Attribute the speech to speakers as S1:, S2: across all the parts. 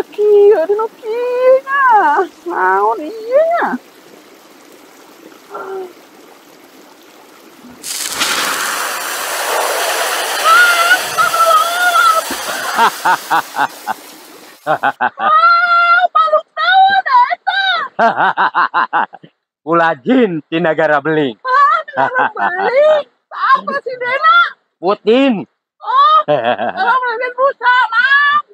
S1: Kieu dina kieu nya. Naon ieu nya? Ah, makhluk naon eta?
S2: Kula jin ti nagara beling.
S1: Ah, negara beling. Apa presidenna?
S2: Putin.
S1: Oh, kalau presiden Rusia, Mang.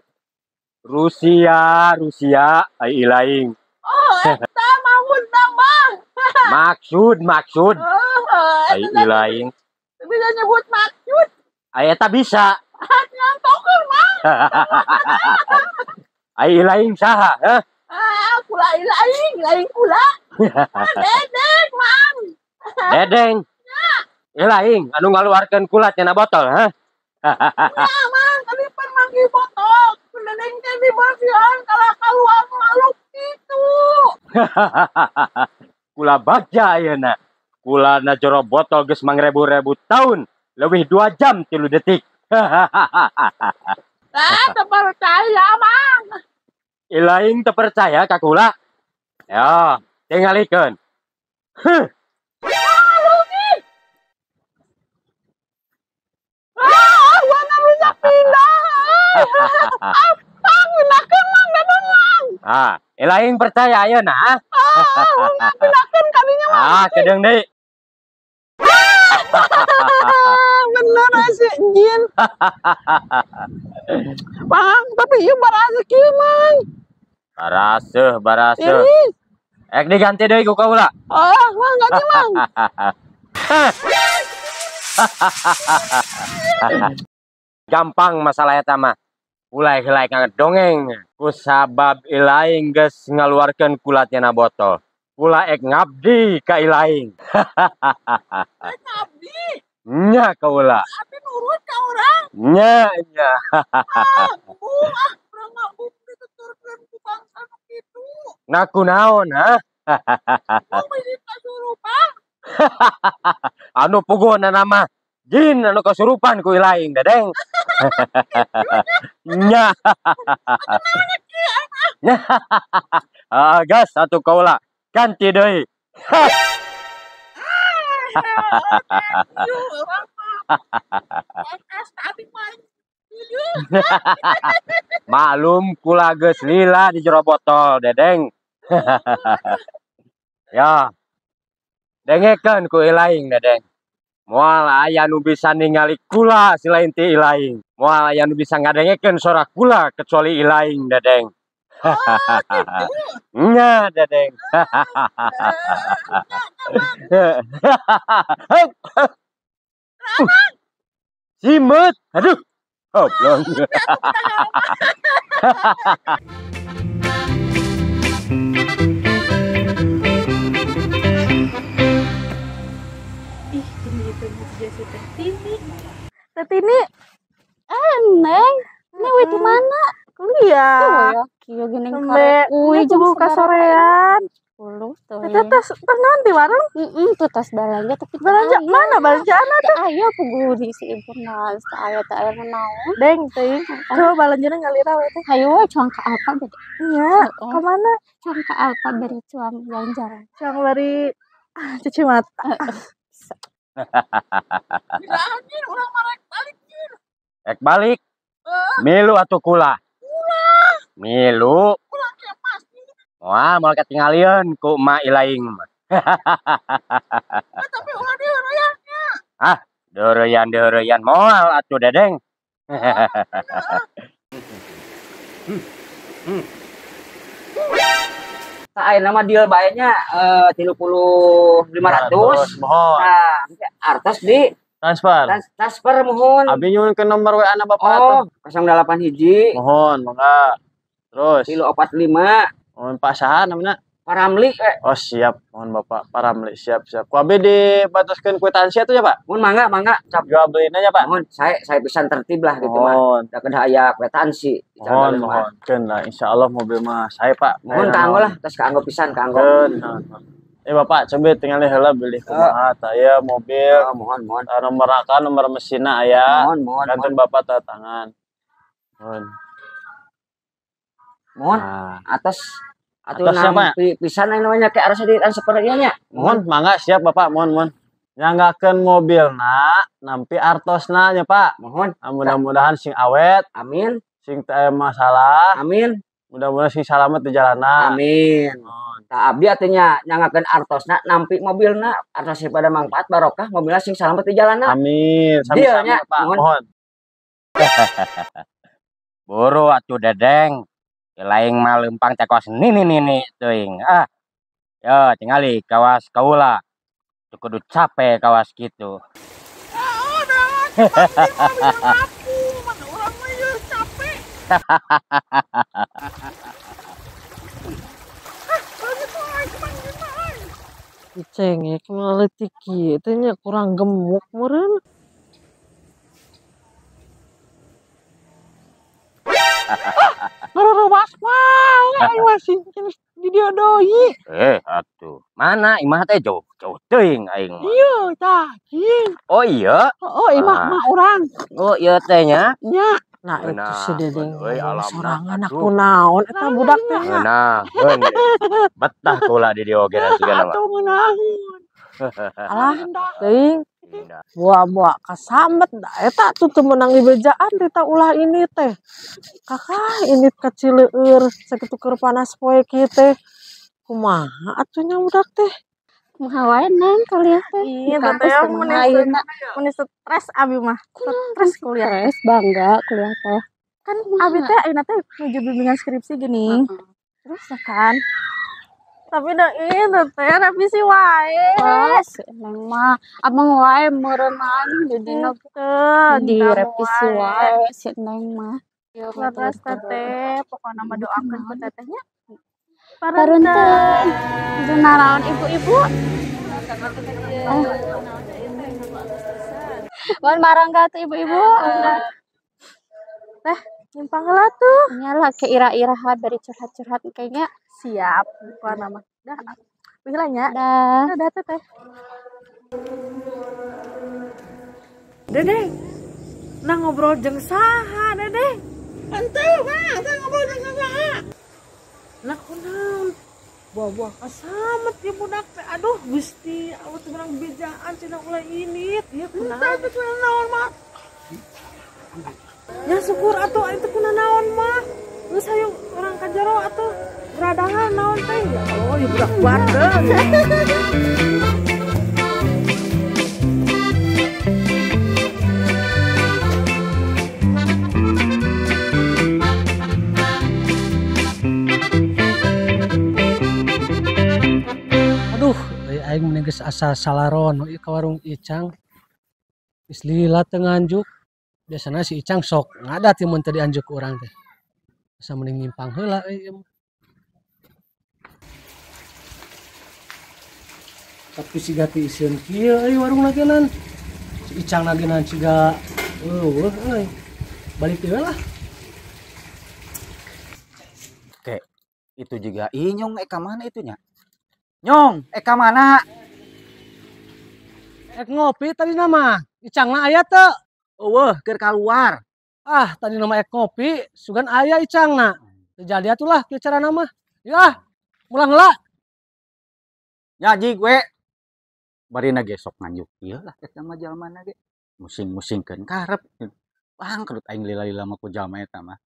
S2: Rusia, Rusia, ai ilaing.
S1: Oh, eta maksudna mah.
S2: Maksud, maksud.
S1: Oh,
S2: Ai
S1: eta
S2: ilaing.
S1: bisa nyebut maksud.
S2: Ai eta bisa.
S1: Ngantokeun, Mang.
S2: Ai ilaing saha, heh?
S1: Ah, kula ilaing, lain kula. Ah, Dedeng, Mang.
S2: Dedeng. Ilaing anu ngaluarkeun kula tina botol, heh?
S1: Ya, Mang, tadi pan manggil botol. Ku Dedeng teh dibersihan kalah kaluar makhluk itu.
S2: Kula bagja ayeuna. Kula na jero botol geus mangrebu-rebu tahun, leuwih 2 jam 3 detik.
S1: Ah, teu percaya, Mang.
S2: Ilaing teu percaya ka kula? Ya, tingalikeun. Huh.
S1: Makhluk. Ah, warna rusak pindah. Ah, Mang, pindahkeun, Mang, Dedeng, Mang.
S2: Ah, ilaing percaya ayeuna, ah?
S1: Ah, pindahkeun kadinya, Mang.
S2: Ah, kedeung deui.
S1: Bener si jin. Mang, tapi ieu baraseuh kieu, Mang.
S2: Baraseuh, baraseuh.
S1: Ini.
S2: Ek diganti deui ku kaula.
S1: Oh, Mang, ganti, Mang.
S2: Gampang masalah eta mah. Ulai heula dongeng. Ku sabab ilaing geus ngaluarkeun kula tina botol. Kula ek ngabdi ka ilaing.
S1: Ek ngabdi?
S2: Nya kaula.
S1: Abi nurut ka urang?
S2: Nya, nya.
S1: Ah, embung ah, urang mah embung dituturkeun ku bangsa nu kitu.
S2: Nah, kunaon, ha?
S1: Embung bisi kasurupan.
S2: Anu puguhna mah jin anu kasurupan ku ilaing, Dedeng. Nya. Ah, gas atuh kaula. Ganti deui. Maklum kula geus lila di jero botol, Dedeng. Ya. Dengekeun ku ilaing, Dedeng. Moal aya nu bisa ningali kula selain ti ilaing. Moal aya nu bisa ngadengekeun sora kula kecuali ilaing, Dedeng. Nya, Dedeng. Simet. Aduh. Goblok.
S3: Ih, gini itu si Teh Tini.
S1: Teh Tini.
S3: Neng. Ini we di mana?
S1: Kuliah.
S3: Tuh ya, kieu geuning
S1: Nembe.
S3: karek. Uy,
S1: Ini
S3: jam
S1: kudu ka
S3: sabaraha
S1: sorean.
S3: 10 tuh.
S1: Teh tos tos naon di warung?
S3: Heeh, tuh tos balanja tapi teu
S1: Balanja
S3: aya.
S1: mana balanjaan
S3: Teu aya puguh di si ibu na, teu aya teu aya naon.
S1: Deng teuing.
S3: Heeh.
S1: Coba balanjana ngalira we teh.
S3: Hayu we cuang ka Alfa bade.
S1: Nya,
S3: Heeh.
S1: ka mana?
S3: Cuang ka Alfa bari cuang jalan-jalan.
S1: Cuang bari cuci mata.
S3: Heeh. Bisa.
S1: Bisa anjir urang mah rek balik jir.
S2: Rek balik.
S1: Heeh.
S2: Milu atuh kula.
S1: Ulah.
S2: Milu.
S1: Ulah ke pasti.
S2: Wah, moal katingalieun ku emak ilaing mah.
S1: Eh, tapi ulah diheureuyaan nya.
S2: Ah, diheureuyaan diheureuyaan moal atuh, Dedeng.
S4: Tah ayeuna mah deal bae nya, 30.500.
S5: Mohon.
S4: Nah, artos di
S5: transfer.
S4: Transfer mohon.
S5: Abi nyuhunkeun nomor WA na Bapak
S4: Oh,
S5: atuh.
S4: kosong delapan hiji.
S5: Mohon, mangga. Terus.
S4: 345.
S5: Mohon Pak saha namanya?
S4: Paramli.
S5: Oh, siap. Mohon Bapak Paramli, siap, siap. Ku abi dibataskeun kwitansi atuh ya, Pak?
S4: Mohon mangga, mangga.
S5: Cap jual belinya ya, Pak?
S4: Mohon, saya pisan tertib lah gitu mah.
S5: Mohon.
S4: Da kedah aya kwitansi.
S5: Mohon, mohon. Keun lah, insyaallah mobil mah saya, Pak.
S4: Mohon kaanggo lah, tos kaanggo pisan, kaanggo.
S5: Keun. Bapak, coba tinggal heula beli kumaha tah ieu mobil.
S4: Oh, mohon, mohon.
S5: Tah, nomor raka, nomor mesinna aya.
S4: Mohon, mohon,
S5: Kantun
S4: mohon.
S5: Bapak tanda tangan. Mohon.
S4: Mohon
S5: Nah,
S4: atas atuh
S5: atasnya,
S4: nampi pisan aya namanya ke arah ditransfer ieu nya.
S5: Mohon mangga siap Bapak, mohon mohon. Nyanggakeun mobilna, nampi artosna nya Pak.
S4: Mohon.
S5: Nah, mudah-mudahan sing awet,
S4: Amin.
S5: Sing teu aya masalah,
S4: Amin.
S5: Mudah-mudahan sing salamet di jalanan.
S4: Amin.
S5: Mohon.
S4: Tah abdi atuh nya nyanggakeun artosna nampi mobilna, artos pada manfaat barokah, mobilna sing salamet di jalanan.
S5: Amin.
S4: Deal
S5: Sami-sami
S4: nya.
S5: Pak.
S4: Mohon.
S5: Mohon.
S2: Buru atuh Dedeng. Lain mah leumpang teh kawas nini nini teuing. Ah. Yo tingali kawas kaula. Teu kudu capek kawas kitu.
S1: Oh, dah, mobil rapuh, mana urang mah ieu capek. Ah, leungit wae kapanggihna euy.
S6: Dicengek mah leutik kieu teh nya kurang gemuk meureun. Ngaruruwas wae aing mah sing di dieu deui.
S2: Eh, atuh. Mana imah teh jauh jauh teuing aing mah.
S6: Ieu tah, ieu.
S2: Oh iya.
S6: Heeh, imah
S2: Ah.
S6: mah urang.
S2: Oh iya teh nya.
S6: Nya. Nah, itu
S2: Ngeunah,
S6: si Dedeng
S2: euy
S6: ngomong
S2: alamna
S6: sorangan
S2: atuh.
S6: aku naon eta budak teh nya.
S2: Ngeunaheun. Betah kula di dieu oge sigana mah.
S6: Atuh ngeunaheun. Alah, teuing.
S2: Indah.
S6: Buah-buah kasambet da eta tuh teu meunang dibejaan teh ulah ini teh. Kakak ini ka Cileueur sakitu keur panas poe kieu teh. Kumaha atuh nya budak teh?
S3: Kumaha wae Neng kuliah teh?
S1: Iya,
S3: Di kampus
S1: teteh
S3: kumaha
S1: meni
S3: ayeuna?
S1: Meni stres abi mah. Stres kuliah.
S3: Stres bangga kuliah teh.
S1: Kan abi teh ayeuna teh nuju bimbingan skripsi gini. Terus ya kan. Tapi da ieu teh revisi wae.
S3: Wah, si Neng mah abang wae meureunaan di dina
S1: Teu,
S3: di
S1: kamu
S3: revisi wae si Neng mah.
S1: Leres teteh, pokokna mah doakeun ku tetehnya.
S3: Parenten. Itu naraon ibu-ibu? Oh. Mohon marangga tuh ibu-ibu.
S1: Teh, nyimpang heula tuh.
S3: Nya lah ke ira-iraha bari curhat-curhat kayaknya.
S1: Siap, pokokna mah. Dah. Wih lah nya.
S3: Dah.
S1: Dadah teteh.
S6: Dedeng. Nah ngobrol jeung saha, Dedeng?
S1: Henteu, mah, teh ngobrol jeung saha.
S6: Nah kunaon? Buah-buah kasamet ya budak teh. Aduh, Gusti, Allah teu meunang bejaan cenah ulah ini. Ieu kunaon?
S1: Teh teu naon mah.
S6: Ya syukur atuh aing teu kunanaon mah. Geus hayu urang ka jero atuh. Beradahan naon teh? Ya Allah, ieu budak bandel.
S7: Aduh, euy aing meni geus asa salaron ieu ka warung Icang. Geus lila teu nganjuk. Biasana si Icang sok ngadat ieu mun teu dianjuk ku urang teh. Asa mending nyimpang heula euy ieu mah. Tapi siga teu isieun kieu euy warungna geunan. Si Icang geunan siga eueuh euy. Balik deui lah.
S8: Oke, itu juga Inyong ka mana itu nya? Nyong, ka mana?
S7: Ek ngopi tadi nama. Icangna aya teu?
S8: Eueuh, keur kaluar.
S7: Ah, tadi nama ek ngopi, sugan aya Icangna. Teu jadi atuh lah kieu carana mah. Ya, mulang heula.
S8: Nya jig we. Barina ge sok nganjuk ieu lah eta mah jalmana ge. Musing-musingkeun karep. Bangkrut aing lila-lila mah ku jalma eta mah.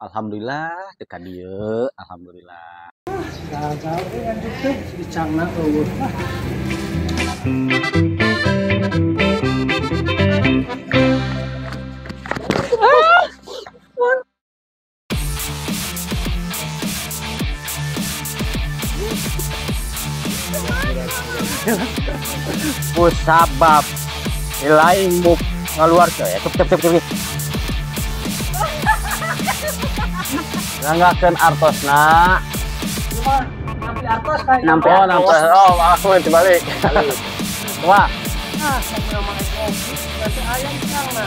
S8: Alhamdulillah teu ka dieu, alhamdulillah.
S7: Gagal euy nganjuk teh, si Icangna eueuh lah.
S2: Ku sabab lain muk ngaluar ke ya. Cep cep cep cep.
S5: Nyanggakeun artosna.
S7: Nampi artos kayak
S4: Nampi
S5: Oh,
S4: artos.
S5: nampi. Oh, aku dibalik. Wah,
S7: Ah, sampai nama ek ngopi, berarti aya Icangna.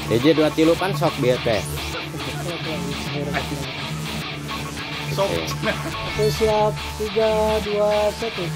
S2: Hiji dua tilu pan sok bieu teh.
S7: Oke, siap. 3, 2, 1.